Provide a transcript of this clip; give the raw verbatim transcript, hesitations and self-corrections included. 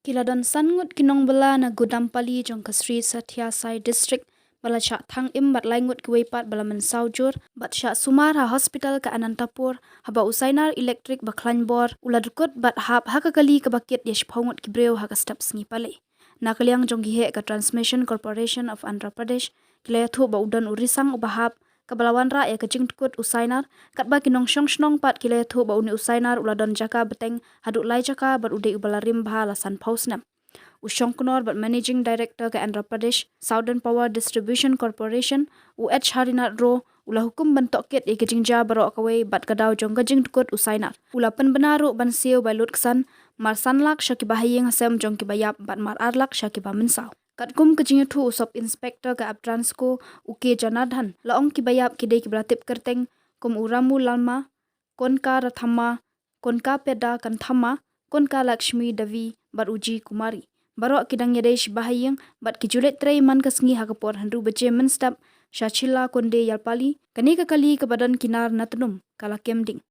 Ki la don san ngut ki nongbylla na Gudampally jong ka Sri Sathya Sai District ba la shah thang im bad lai ngut kiwei pat ba la mynsaw jur bad shah sumar ha hospital ka Anantapur, haba u sainar elektrik ba khlaiñ bor u la dkut bad hap ha ka kali kaba kit ïa shiphew ngut ki briew ha ka step sngi Palei. Na ka liang jong ki heh ka Transmission Corporation of Andhra Pradesh, ki la ïathuh ba u don u risang uba hap kaba la wanrah ïa ka jingdkut u sainar, katba ki nongshong shnong pat ki la ïathuh ba une u sainar u la don jaka bteng haduh lai jaka bad u dei uba la rim bha la sanphew snem. U Shongknor bad Managing Director ka Andhra Pradesh Southern Power Distribution Corporation, u H Harinath Roy, u la hukum ban tohkit ïa ka jingjia baroh kawei bad ka daw jong ka jingdkut u sainar. U la pynbna ruh ban siew bai lutksan mar san lak sha kiba ha ïing ha sem jong kiba ïap bad mar ar lak sha kiba mynsaw. Katkum ka jingïathuh u Sub Inspector ka Aptransco, u K Janardhan, la ong kiba ïap ki dei kiba la tip kyrteng kum u Ramu Lalma, Konka Rathama, Konka Peda Kanthamma, Konka Lakshmi Devi bad u G Kumari. Baroh ki dang ïadei shiba ha ïing bad ki ju leit trei man ka sngi ha ka por hynriew baje mynstep sha Chilla Konde Ïalpali, kane ka kali kaba don ki nar na tnum ka la kem ding.